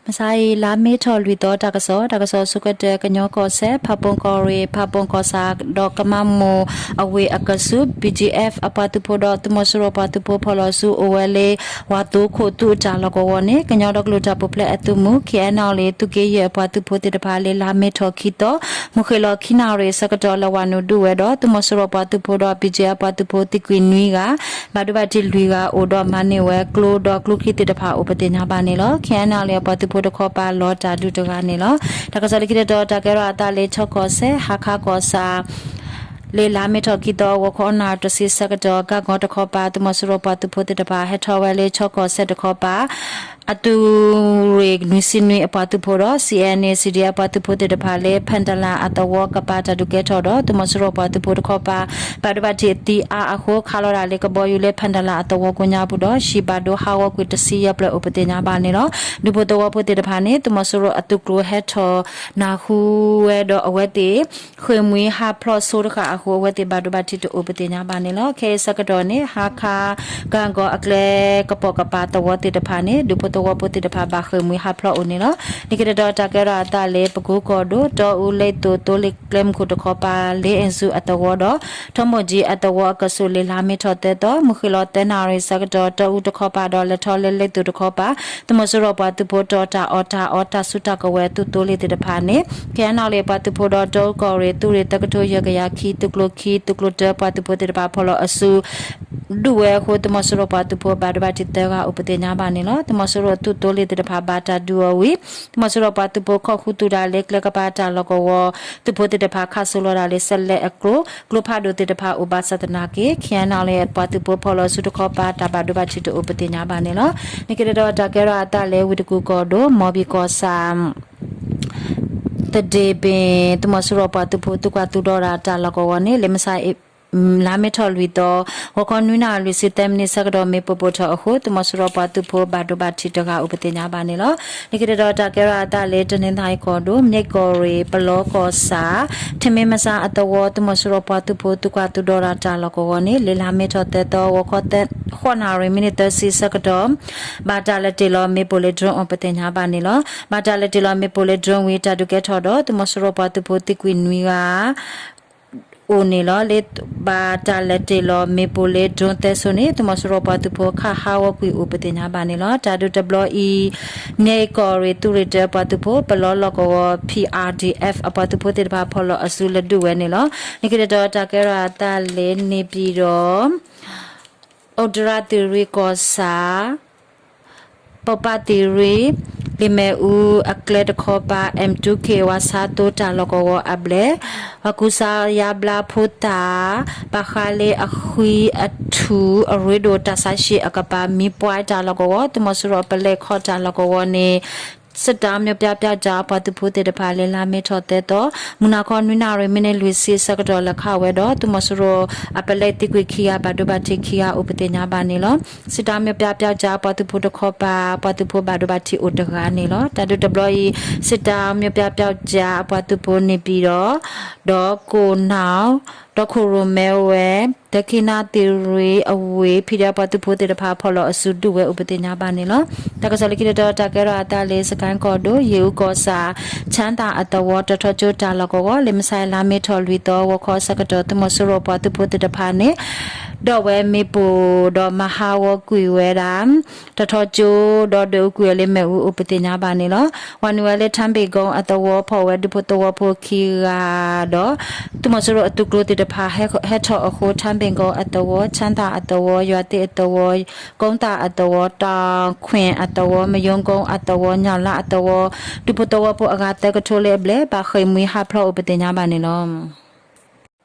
မုၢ်ဆါအံၤ လါမ့ၤထီၣ်လွံၢ်သီ တၢ်ကစီၣ်, တၢ်ကစီၣ်ဆိကတၢၢ် ကညီကီၢ်စဲၣ် ဖးပိၢ်ကီၢ်ရ့ၣ် ဖးပိၢ်ကီၢ်ဆၣ် ဒီးကမၣ်မိၢ်အဝ့ၢ်အကဆူး BGF အပှၤသုးဖိဒီးသုးမီၤစိရိၤပှၤသုးဖိဖီၣ်လီၤဆူအိၣ်ဝဲလၢ ဝၤသိခိၣ်သုးအတၢ်လီၢ်ကဝီၤန့ၣ် ကညီဒီကလုာ်တၢ်ပူၤဖျဲးအသုးမုၢ် KNLA သုးက့ယဲၢ်အပှၤသုးဖိသ့ၣ်တဖၣ်လၢလါမ့ၤထီၣ်ခံသီ မုၢ်ဃ့ၢ်လီၤခံနၣ်ရံၣ်အဆၢကတီၢ် လဲၤဝးနုာ်ဒုးဝဲဒီး သုးမီၤစိရိၤပှၤသုးဖိဒီး BGF အပှၤသုးဖိသံကွံာ်နွံဂၤ ဘၣ်ဒိဘၣ်ထံးလွံၢ်ဂၤအိၣ်ဒီးမၤန့ၢ်ဝဲကျိဒီးကျိချံသ့ၣ်တဖၣ်အိၣ်ပသ့ၣ်ညါဘၣ်န့ၣ်လီၤ. KNLA အပှၤသုးဖိတခီပၤလီၤတၢ်ဒုးတဂၤန့ၣ်လီၤ. တၢ်ကစီၣ်လၢခံတတီၤ တၢ်ကဲထီၣ်အသးလၢ ချီကီၢ်စဲၣ် ဟါခါကီၢ်ဆၣ် လၢလါမ့ၤထီၣ်ခံသီ ဂီၤခီနၣ်ရံၣ်တဆံဆၢကတီၢ် ကၣ်ကီၤတခီပၤ သုးမီၤစိရိၤပှၤသုးဖိသ့ၣ်တဖၣ် ဟဲထီၣ်ဝဲလၢချီကီၢ်စဲၣ်တခီပၤ အသုးရ့ၣ်နွံဆံနွံအပှၤသုးဖိဒီး CNA CDF အပှၤသုးဖိသ့ၣ်တဖၣ်လၢ ဖၣ်တလၣ်အသဝီကပၤတၢ်ဒုးကဲထီၣ်ဒီး သုးမီၤစိရိၤပှၤသုးဖိတခီပၤ ဘၣ်ဒိဘၣ်ထံးအသံအါအဃိ ခးလီၤဒၣ်လၢကဘီယူၤလၢဖၣ်တလၣ်အသဝီကိးညါပူၤဒီး ဟံၣ်ဘၣ်ဒိဟးဂီၤကွံာ်တဆံယဲၢ်ဖျၢၣ်အိၣ်ပသ့ၣ်ညါဘၣ်န့ၣ်လီၤ. ဒူဖိသဝီဖိသ့ၣ်တဖၣ်န့ၣ် သုးမီၤစိရိၤအသုးကျိၤဟဲထီၣ်နၢ်ဟူဝဲဒီးအဝဲသ့ၣ် ဃ့ၢ်မှံဟးဖျိးဆိတဃၣ်အဃိ အဝဲသ့ၣ်ဘၣ်ဒိဘၣ်ထံးတအိၣ်ပသ့ၣ်ညါဘၣ်န့ၣ်လီၤ. ခဲအံၤဆၢကတီၢ်န့ၣ် ဟါခါ ကၣ်ကီၤအကျဲကပိာ်ကပၤသဝီသ့ၣ်တဖၣ်န့ၣ် ဒူဖိသဝီဖိသ့ၣ်တဖၣ်ဘၣ်ဃ့ၢ်မှံဟးဖျိးအိၣ်န့ၣ်လီၤ. လၢခံတတီၤတၢ်ကဲထီၣ်အသးလၢ ပကူကီၢ်ဒိၣ် တီအူလ့သိၣ် သိလ့ၣ်ကျဲမုၢ်ခိၣ်တခီပၤ လ့အ့ၣ်စူအသဝီဒီး ထီမိၢ်ကၠံအသဝီအကဆူးလၢလါမ့ၤထီၣ်သၢသီ မုၢ်ဃ့ၢ်လီၤသၢနၣ်ရံၣ်ဆၢကတီၢ် တီအူတခီပၤဒီးလဲၤထီၣ်လၢလ့သိၣ်တခီပၤ သုးမီၤစိရိၤပှၤသုးဖိတီၤတၢ်အီၣ်တၢ်အီတၢ်ဆူးတၢ်ကဝဲၤသုးသိလ့ၣ်သ့ၣ်တဖၣ်န့ၣ် KNLA ပှၤသုးဖိဒီးတီအူကီၢ်ရ့ၣ် သုးရ့ၣ်သၢကထိယဲၢ်ကယၤခံ သုးကျိၤခံ သုးကျိၤတၢပှၤသုးဖိသ့ၣ်တဖၣ်ဖီၣ်လီၤအစု ဒုးဝဲအဃိ သုးမီၤစိရိၤပှၤသုးဖိဘၣ်ဒိဘၣ်ထံးသၢဂၤအိၣ်ပသ့ၣ်ညါဘၣ်န့ၣ်လီၤ. သုးမီၤစိရိၤသုးသိလ့ၣ်သ့ၣ်တဖၣ်ဘၣ်တၢ်ဒုးအီၤဝံၤ သုးမီၤစိရိၤပှၤသုးဖိခိးဃုသူၣ်တၢ်လၢကျဲကပၤတၢ်လီၢ်ကဝီၤ သုးဖိသ့ၣ်တဖၣ်ခးစိလီၤဒၣ်လၢစဲးလဲအကျိ ကျိဖးဒိၣ်သ့ၣ်တဖၣ်အိၣ်ဘၣ်ဆၣ်သနာ်က့ KNLA ပှၤသုးဖိဖီၣ်လီၤဆူတခီပၤ တၢ်ဘၣ်ဒိဘၣ်ထံးတအိၣ်ပသ့ၣ်ညါဘၣ်န့ၣ်လီၤ. လၢခံတတီၤတၢ်ကဲထီၣ်အသးလၢဝ့ၢ်တကူၣ်ကီၢ်ဒိၣ် မီၣ်ဘံၣ်ကီၢ်ဆၣ် သဒ့ၣ်ဘ့ၣ် သုးမီၤစိရိၤပှၤသုးဖိသုးကွၢ်သုးဒီတၢ်လီၢ်ကဝီၤန့ၣ် လၢမုၢ်ဆါ လါမ့ၤထီၣ်လွံၢ်သီ ဂီၤခီနွံနၣ်ရံၣ်လွံၢ်ဆံသၢမံးနံးဆၢကတီၢ်မ့ၣ်ပိၢ်ပိၢ်ထီၣ်အဃိ သုးမီၤစိရိၤပှၤသုးဖိဘၣ်ဒိဘၣ်ထံးတဂၤအိၣ်ပသ့ၣ်ညါဘၣ်န့ၣ်လီၤ. လၢခံတတီၤတၢ်ကဲထီၣ်အသးလၢတနီသရံၣ်ကီၢ်ဒိၣ် မၠဲၢ်ကီၢ်ရ့ၣ် ပလီကီၢ်ဆၣ် ထံမ့ၢ်မဆါအသဝီ သုးမီၤစိရိၤပှၤသုးဖိသုးကွၢ်သုးဒီတၢ်လီၢ်ကဝီၤန့ၣ် လၢလါမ့ၤထီၣ်သၢသီ ဂီၤခီ ဃိးနၣ်ရံၣ်မံးနံးသၢဆံဆၢကတီၢ် ဘၣ်တၢ်လဲၤတ့ၢ်လီၤမ့ၣ်ပိၢ်လၢ drone အိၣ်ပသ့ၣ်ညါဘၣ်န့ၣ်လီၤ. ဘၣ်တၢ်လဲၤတ့ၢ်လီၤမ့ၣ်ပိၢ်လၢ drone ဝံၤ တၢ်ဒုးကဲထီၣ်ဒီး သုးမီၤစိရိၤပှၤသုးဖိသံကွံာ်နွံဂၤ အိၣ်န့ၣ်လီၤ. လၢ ဘၣ်တၢ်လဲၤတ့ၢ်လီၤမ့ၣ်ပိၢ်လၢ drone သၢစိန့ၣ် သုးမီၤစိရိၤပှၤသုးဖိခးဟးဂီၤကွံာ်အိၣ်ပသ့ၣ်ညါဘၣ်န့ၣ်လီၤ. တၢ်ဒုးတဘျီအံၤ မၠဲၢ်ကီၢ်ရ့ၣ်သုးရ့ၣ်တၢပှၤသုးဖိ ပလီလီၢ်ကဝီၤ P R D F အပှၤသုးဖိသ့ၣ်တဖၣ်ဖီၣ်လီၤအစုလၢဒုးဝဲန့ၣ်လီၤ. လၢခံတတီၤတၢ်ကဲထီၣ်အသးလၢ န့ၣ်ပၠံၤဒီး အိၣ်တရၣ်သံၣ်ရ့ၣ်ကီၢ်ဆၣ် ပပၣ်သံၣ်ရ့ၣ် လံာ်မဲၣ်အူအကျဲတခီပၤ M two K ဝါဆါသိတၢ်လီၢ်ကဝီၤအဘျဲၣ် ပှၤကူစါယါဘျါဖိသၣ် ဘၣ်ဃးလၢအဃံအထူၣ်အရ့ဒိၣ်တၢ်ဆါဟံၣ်အကပၤ မံပှဲၤတၢ်လီၢ်ကဝီၤ သုးမီၤစိရိၤအပလဲၢ်ခီတၢ်လီၢ်ကဝီၤန့ၣ် စစ်သားမျိုးပြပျောက်ကျား အပှၤသုးဖိသ့ၣ်တဖၣ်လၢလါမ့ၤထီၣ်သၢသီ မုၢ်နၤခီနွံနၣ်ရံၣ်မံးနံးလွံၢ်ဆံဆၢကတီၢ်လဲၤခးဝဲဒီး သုးမီၤစိရိၤအပလဲၢ်သံကွံာ်ခံဂၤ ဘၣ်ဒိဘၣ်ထံးခံဂၤအိၣ်ပသ့ၣ်ညါဘၣ်န့ၣ်လီၤ. စစ်သားမျိုးပြပျောက်ကျား အပှၤသုးဖိတခီပၤ ပှၤသုးဖိဘၣ်ဒိဘၣ်ထံးအိၣ်တဂၤန့ၣ်လီၤ. တၢ်ဒုးတဘျီအံၤ စစ်သားမျိုးပြပျောက်ကျား အပှၤသုးဖိန့ၣ်ပၠံၤဒီး ဒီးကိၢ်နၢ် ဒီးခိၣ်ရိၣ်မဲဝဲ ဒၢခံနၣ်သံၣ်ရ့ၣ်အဝ့ၢ် ဖံးဒဲးပှၤသုးဖိသ့ၣ်တဖၣ် ဖီၣ်လီၤအစုဒုးဝဲအိၣ်ပသ့ၣ်ညါဘၣ်န့ၣ်လီၤ. တၢ်ကစီၣ်လၢခံတတီၤ တၢ်ကဲထီၣ်အသးလၢ စကဲၣ်ကီၢ်ဒိၣ် ယ့ၣ်အူကီၢ်ဆၣ် ချၢၣ်သၣ်အသဝီ တီၤထီကၠိတၢ်လီၢ်ကဝီၤ လၢမုၢ်ဆါအံၤလါမ့ၤထီၣ်လွံၢ်သီ ဂီၤခီဆၢကတီၢ် သုးမီၤစိရိၤပှၤသုးဖိသ့ၣ်တဖၣ်န့ၣ် ဒီးဝဲမ့ၣ်ပိၢ်ဒီးမၤဟးဂီၤကွံာ်ဝဲဒၣ် တီၤထီကၠိ ဒီးဒွဲၣ်အူကွံာ်ဝဲလၢမ့ၣ်အူအိၣ်ပသ့ၣ်ညါဘၣ်န့ၣ်လီၤ. ဝၤနုာ်ဝဲလၢ ထၣ်ဘ့ၣ်ကိအသဝီ ဖီၣ်ဝဲဒူဖိသဝီဖိခံဂၤဒီး သုးမီၤစိရိၤအသုးကျိၤသ့ၣ်တဖၣ် ဟဲထီၣ်အဃိ ထၣ်ဘ့ၣ်ကိအသဝီ ချၢၣ်သၣ်အသဝီ ယွၤသ့ၣ်အသဝီ ကိၣ်သၣ်အသဝီ တၢ်ခွ့ၣ်အသဝီ မယိကီအသဝီ ညၣ်လၣ်အသဝီ ဒူဖိသဝီဖိအဂၤသၢကထိလၢအဘျဲၣ် ဘၣ်ဃ့ၢ်မှံဟးဖျိးအိၣ်ပသ့ၣ်ညါဘၣ်န့ၣ်လီၤ.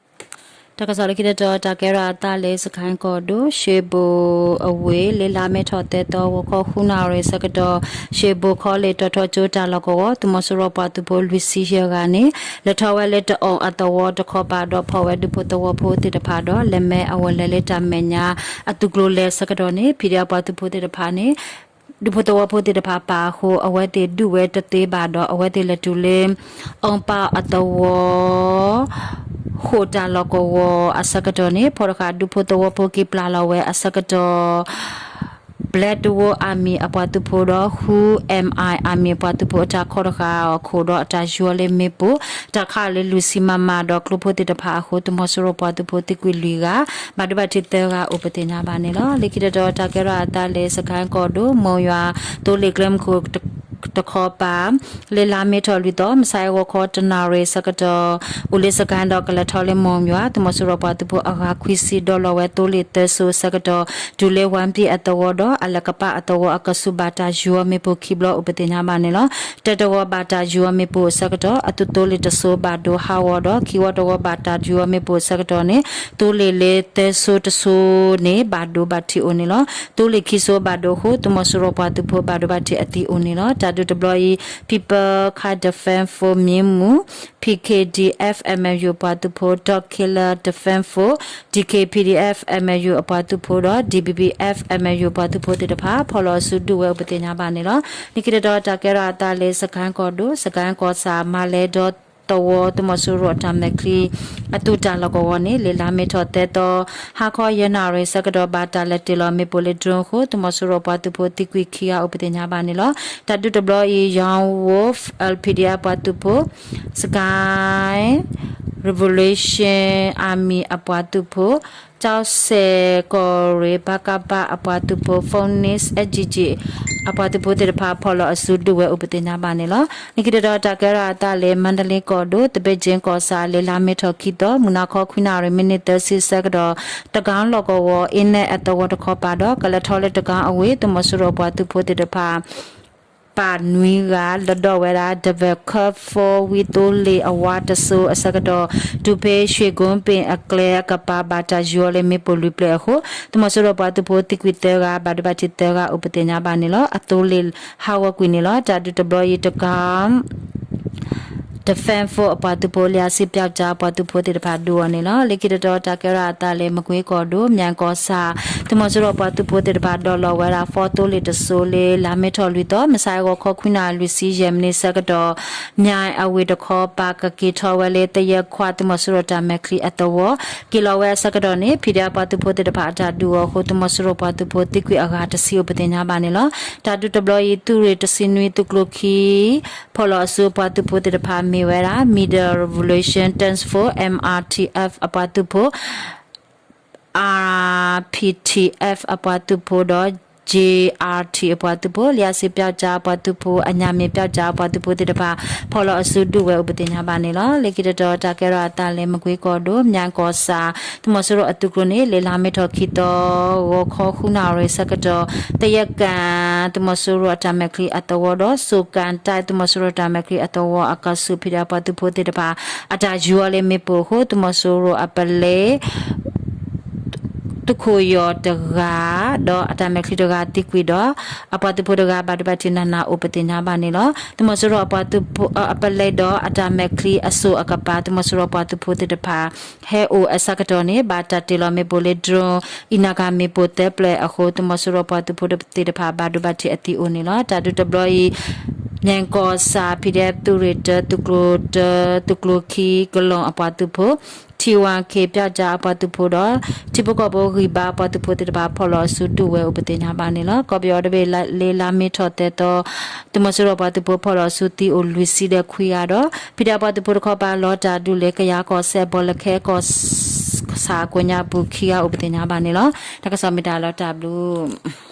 တၢ်ကစီၣ်လၢခံတတီၤ တၢ်ကဲထီၣ်အသးလၢ စကဲၣ်ကီၢ်ဒိၣ် ရှ့ဘိၣ်အဝ့ၢ် လၢလါမ့ၤထီၣ်သၢသီ ဂီၤခီဃုနၣ်ရံၣ်ဆၢကတီၢ် ရှ့ဘိၣ်ခီလ့ၣ် တီၤထီကၠိတၢ်လီၢ်ကဝီၤ သုးမီၤစိရိၤပှၤသုးဖိလွံၢ်ဆံယဲၢ်ဂၤန့ၣ် လဲၤထီၣ်ဝဲလၢတအီၣ်အသဝီတခီပၤ ဒီးဖီၣ်ဝဲဒူဖိသဝီဖိသ့ၣ်တဖၣ်ဒီး လဲၤမဲအဝဲလဲၤလၢတၢ်မဲာ်ညါ အသုးကျိၤလဲၤဆၢကတီၢ်န့ၣ် ဖံးဒဲးပှၤသုးဖိသ့ၣ်တဖၣ်န့ၣ် ဒူဖိသဝီဖိသ့ၣ်တဖၣ်ပာ်အဃိ အဝဲသ့ၣ်ဒုးဝဲတသ့ဘၣ်ဒီး အဝဲသ့ၣ်လဲၤတုၤလၢ အီပၣ်အသဝီ ဃိာ်တၢ်လီၢ်ကဝီၤအဆၢကတီၢ်န့ၣ် ဖီတဃာ်ဒူဖိသဝီဖိက့ၤပျၢ်လီၤဝဲအဆၢကတီၢ် Black Wolf Army အပှၤသုးဖိဒီး Who Am I Army အပှၤသုးဖိအတၢ်ခီတဃာ်အီၤအခိၣ်ဒီးအတၢ်ယူၤအီၤလၢမ့ၣ်ပိၢ် တၢ်ခးအီၤလၢလွံၢ်ဆံ MM ဒီးကျိဖိသ့ၣ်တဖၣ်အဃိ သုးမီၤစိရိၤပှၤသုးဖိသံကွံာ်လွံၢ်ဂၤ ဘၣ်ဒိဘၣ်ထံးသၢဂၤအိၣ်ပသ့ၣ်ညါဘၣ်န့ၣ်လီၤ. လၢခံတတီၤတၢ်ကဲထီၣ်အသးလၢ စကဲၣ်ကီၢ်ဒိၣ် မိၢ်ယွၤ သိလ့ၣ်ကျဲမုၢ်ခိၣ် တခီပၤ လၢလါမ့ၤထီၣ်လွံၢ်သီ မုၢ်ဆါအဂီၤခီတနၣ်ရံၣ်ဆၢကတီၢ် အိၣ်လၢစကဲၣ်ဒီးကလဲၤထီၣ်လၢမိၢ်ယွၤ သုးမီၤစိရိၤပှၤသုးဖိအဂၤခွံဆံ ဒီးလီၤဝဲသိလ့ၣ်သၢစိၤဆၢကတီၢ် တုၤလၢဝါပံၣ်အသဝီဒီး အလဲၤကပာ်အသဝီအကဆူး ဘၣ်တၢ်ယူၤအီၤမ့ၣ်ပိၢ်ခံဘျီအိၣ်ပသ့ၣ်ညါဘၣ်န့ၣ်လီၤ. တၢတဂီၤဘၣ်တၢ်ယူၤအီၤမ့ၣ်ပိၢ်အဆၢကတီၢ် အသုးသိလ့ၣ်တစိၤဘၣ်ဒိဟးဂီၤဒီး ခံဝီတဝီဘၣ်တၢ်ယူၤအီၤမ့ၣ်ပိၢ်အဆၢကတီၢ်န့ၣ် သိလ့ၣ်လၢသၢစိၤတစိၤန့ၣ် ဘၣ်ဒိဘၣ်ထံးအိၣ်န့ၣ်လီၤ. သိလ့ၣ်ခံစိၤဘၣ်ဒိအဃိ သုးမီၤစိရိၤပှၤသုးဖိဘၣ်ဒိဘၣ်ထံးအသံအိၣ်န့ၣ်လီၤ. တၢ်ဒုးတဘျီအံၤ People Defense Force မံမူၤ ပီၣ်ခ့ၣ်ဒံၣ်အ့ၣ်ဖ် အ့ၣ်မၢၣ်ယူၤ အပှၤသုးဖိ Top Killer Defense Force ဒံၣ်ခ့ၣ် ပီၣ်ခ့ၣ်ဒံၣ်အ့ၣ်ဖ် အ့ၣ်မၢၣ်ယူၤ အပှၤသုးဖိဒီး ဒံၣ်ဘံၣ်ဘံၣ်အ့ၣ်ဖ် အ့ၣ်မၢၣ်ယူၤ အပှၤသုးဖိသ့ၣ်တဖၣ် ဖီၣ်လီၤအစုဒုးဝဲအိၣ်ပသ့ၣ်ညါဘၣ်န့ၣ်လီၤ. လၢခံတတီၤတၢ်ကဲထီၣ်အသးလၢ စကဲၣ်ကီၢ်ဒိၣ် စကဲၣ်ကီၢ်ဆၣ် မၤလဲၣ်ဒီသဝီ သုးမီၤစိရိၤအတၢ်မဲာ်ချံ အသုးတၢ်လီၢ်ကဝီၤန့ၣ် လၢလါမ့ၤထီၣ်သၢသီ ဟါခီယဲၢ်နၣ်ရံၣ်ဆၢကတီၢ် ဘၣ်တၢ်လဲၤတ့ၢ်လီၤမ့ၣ်ပိၢ်လၢ drone အဃိ သုးမီၤစိရိၤပှၤသုးဖိသံကွံာ်ခံဂၤအိၣ်ပသ့ၣ်ညါဘၣ်န့ၣ်လီၤ. တၢ်ဒုးတဘျီအံၤ Young Wolf L P D F အပှၤသုးဖိ Sky Revolution Army အပှၤသုးဖိ ကၠီစဲၣ်ကီၢ်ရ့ၣ် ပကဖ အပှၤသုးဖိ Phoenix S G G အပှၤသုးဖိသ့ၣ်တဖၣ် ဖီၣ်လီၤအစုဒုးဝဲအိၣ်ပသ့ၣ်ညါဘၣ်န့ၣ်လီၤ. လၢခံတတီၤတၢ်ကဲထီၣ်အသးလၢ မါဒလ့ကီၢ်ဒိၣ် သဘ့ၣ်ကၠ့ကီၢ်ဆၣ် လၢလါမ့ၤထီၣ်ခံသီ မုၢ်နၤခီခွံနၣ်ရံၣ် မံးနံးသၢဆံဆၢကတီၢ် တကၣ်လီၢ်ကဝီၤ အ့နဲၣ်အသဝီတခီပၤဒီး ကလဲၤထီၣ်လၢတကၣ်အဝ့ၢ် သုးမီၤစိရိၤအပှၤသုးဖိသ့ၣ်တဖၣ် ပာ်နွံဂၤ လၢဒီဝဲဒၣ် ဒဝဲၢ်ခၢၣ်ဖိ ဝံသိလ့ၣ်အဝါတစိၤအဆၢကတီၢ် တုၤဖဲ ရွှ့ၣ်ကိပ့ၣ်အကျဲအကပၤ ဘၣ်တၢ်ယူၤအီၤလၢမ့ၣ်ပိၢ်လွံၢ်ဖျၢၣ်အဃိ သုးမီၤစိရိၤပှၤသုးဖိသံကွံာ်သၢဂၤ ဘၣ်ဒိဘၣ်ထံးသၢဂၤအိၣ်ပသ့ၣ်ညါဘၣ်န့ၣ်လီၤ. အသိလ့ၣ်ဟးဂီၤကွံာ်န့ၣ်လီၤ. တၢ်ဒုးတဘျီအံၤ တကၣ် Defense Force အပှၤသုးဖိ လံာ်စံပျောက်ကျား အပှၤသုးဖိသ့ၣ်တဖၣ်ဒုးအီၤန့ၣ်လီၤ. လၢခံတတီၤတၢ်ကဲထီၣ်အသးလၢ မကွ့ကီၢ်ဒိၣ် မၠဲၣ်ကီၢ်ဆၣ် သုးမီၤစိရိၤပှၤသုးဖိသ့ၣ်တဖၣ် ဒီးလီၤဝဲဒၣ် ဖီသိလ့ၣ်တစိၤလၢ လါမ့ၤထီၣ်လွံၢ်သီ မုၢ်ဆါအဂီၤခီခွံနၣ်ရံၣ်လွံၢ်ဆံယဲၢ်မံးနံးဆၢကတီၢ် မၠဲၣ်အဝ့ၢ်တခီပၤ ကက့ၤထီၣ်ဝဲလၢ သယဲၢ်ခွး သုးမီၤစိရိၤတၢ်မဲာ်ချံအသဝီ က့ၤလီၤဝဲအဆၢကတီၢ်န့ၣ် ဖံးဒဲးအပှၤသုးဖိသ့ၣ်တဖၣ်အတၢ်ဒုးအီၤအဃိ သုးမီၤစိရိၤပှၤသုးဖိသံကွံာ်အဂၤ တဆံအိၣ်ပသ့ၣ်ညါဘၣ်န့ၣ်လီၤ. တၢ်ဒုးတဘျီအံၤ သုးရ့ၣ်တဆံနွံ သုးကျိၤခံ ဖီၣ်လီၤအစုအပှၤသုးဖိသ့ၣ်တဖၣ် မ့ၢ်ဝဲဒၣ် Middle Revolution Task Force M R T F အပှၤသုးဖိ R P T F အပှၤသုးဖိဒီး J R T အပှၤသုးဖိ လံာ်စံပျောက်ကျား အပှၤသုးဖိ အညၣ်မ့ၢ်ပျောက်ကျား အပှၤသုးဖိသ့ၣ်တဖၣ် ဖီၣ်လီၤအစုဒုးဝဲအိၣ်ပသ့ၣ်ညါဘၣ်န့ၣ်လီၤ. လၢခံတတီၤတၢ်ကဲထီၣ်အသးလၢ မကွ့ကီၢ်ဒိၣ် မၠဲၣ်ကီၢ်ဆၣ် သုးမီၤစိရိၤအသုးကျိၤန့ၣ် လၢလါမ့ၤထီၣ်ခံသီ ဂီၤခီဃုနၣ်ရံၣ်ဆၢကတီၢ် သယဲၢ်ကၣ် သုးမီၤစိရိၤအတၢ်မဲာ်ချံအသဝီဒီး စိၤကၣ်တၢ် သုးမီၤစိရိၤတၢ်မဲာ်ချံအသဝီအကဆူး ဖံးဒဲးအပှၤသုးဖိသ့ၣ်တဖၣ် အတၢ်ယူၤအီၤလၢမ့ၣ်ပိၢ်အဃိ သုးမီၤစိရိၤအပလဲ သုးခိၣ်ယီၤတဂၤ ဒီးအတၢ်မဲာ်ချံတဂၤသံကွံာ်ဒီး အပှၤသုးဖိတဂၤ ဘၣ်ဒိဘၣ်ထံးနးနးအိၣ်ပသ့ၣ်ညါဘၣ်န့ၣ်လီၤ. သုးမီၤစိရိၤအပလဲဒီးအတၢ်မဲာ်ချံအစိၤအကပၤ သုးမီၤစိရိၤပှၤသုးဖိသ့ၣ်တဖၣ် ဟဲအိၣ်အဆၢကတီၢ်န့ၣ် ဘၣ်တၢ်တ့ၢ်လီၤမ့ၣ်ပိၢ်လၢ drone အံၤနာ်က့မ့ၣ်ပိၢ်သၢဖျၢၣ်အဃိ သုးမီၤစိရိၤပှၤသုးဖိသ့ၣ်တဖၣ် ဘၣ်ဒိဘၣ်ထံးအသံအိၣ်န့ၣ်လီၤ. တၢ်ဒုးတဘျီအံၤ မၠဲၣ်ကီၢ်ဆၣ် ဖံးဒဲး သုးရ့ၣ်တၢ သုးကျိၤတၢ သုးကျိၤခံ ကလီၣ်အပှၤသုးဖိ ထံဝၣ် ခ့ၣ်ပျောက်ကျား အပှၤသုးဖိဒီး ထံဖိကီၢ်ဖိဂံၢ်ဘါအပှၤသုးဖိသ့ၣ်တဖၣ် ဖီၣ်လီၤအစုဒုးဝဲအိၣ်ပသ့ၣ်ညါဘၣ်န့ၣ်လီၤ. ကီၢ်ပယီၤတဘ့ၣ်လၢလါမ့ၤထီၣ်သၢသီ သုးမီၤစိရိၤပှၤသုးဖိဖီၣ်လီၤအစုသံအိၣ်လွံၢ်ဆံဒီးခွံဂၤဒီး ဖံးဒဲးအပှၤသုးဖိတခီပၤလီၤတၢ်ဒုးလၢ ကယၤကီၢ်စဲၣ် ဘီလၢခဲကီၢ်ဆၣ်အကိးညါပူၤခံဂၤအိၣ်ပသ့ၣ်ညါဘၣ်န့ၣ်လီၤ. တၢ်ကစီၣ်မ့ၢ်တၢ်လီၤတၢ်ဘျုး